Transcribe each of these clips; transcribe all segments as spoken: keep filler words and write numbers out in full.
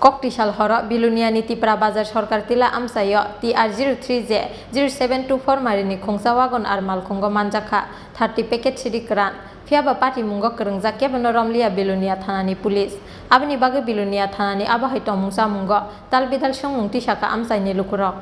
Koktisal horo Biluniani Tipra Bazar Sorkar Tila amchaio T R zero three J zero seven two four marini khungsa wagon ar malkhungo manjakha thirty packet sidi kwran. Phiyaba patimungo kwrwngjak kebono romliya Bilunia thanani police. Aboni bagwi Bilunia thanani abo hai tongmung chamungo dalbidal swngmung tisakha amchaini lukurok.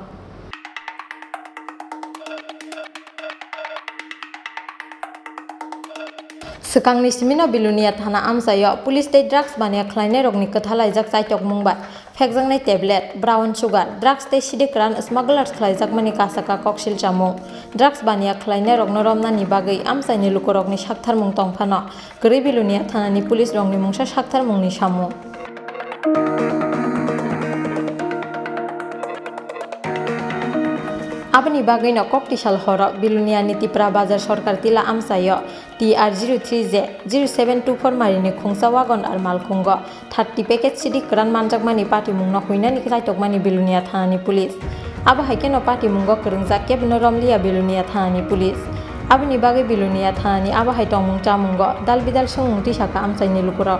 Swkangni simino Bilunia thana amchaio police tei drugs baniya khlainairokni kwthalaijak chaitokmung bai phekjaknai tablet, brown sugar, drugs tei sidi kwran smugglers khlaijakmani kasaka koksil chamung. Drugs baniya khlainairokno romnani bagwi amchaini lukurokni saktharmung tongphano kwrwi Bilunia thanani police rokni mungsa saktharmungni samung. Aboni bagwino koktisal horo Biluniani Tipra Bazar Sorkar Tila amchaio T R zero three J zero seven two four marini khungsa wagon ar malkhungo thirty packet sidi kwran manjakmani patimungno huinani chaitokmani Bilunia thanani police. Abo hai kheno patimungo kwrwngjak kebono romliya Bilunia thanani police. Aboni bagwi Bilunia thanani abo hai tongmung chamungo dalbidal swngmung tisakha amchaini lukurok.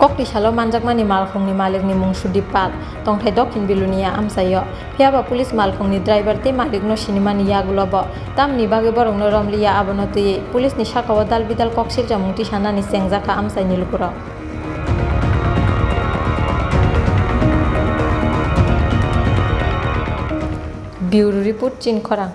Koktisalo manjakmani malkhungni malikni mung Sudip Pal, tongthai Dokhin Bilunia amchaio. Phiyaba police malkhungni driver tei malikno sinimani yagulo bo tamni bagwi borokno romliya, abono twiwi police ni sakao dalbidal koksil chamung tisanani chengjakha amchaini lukurok. Bureau Report, Chinkhorang.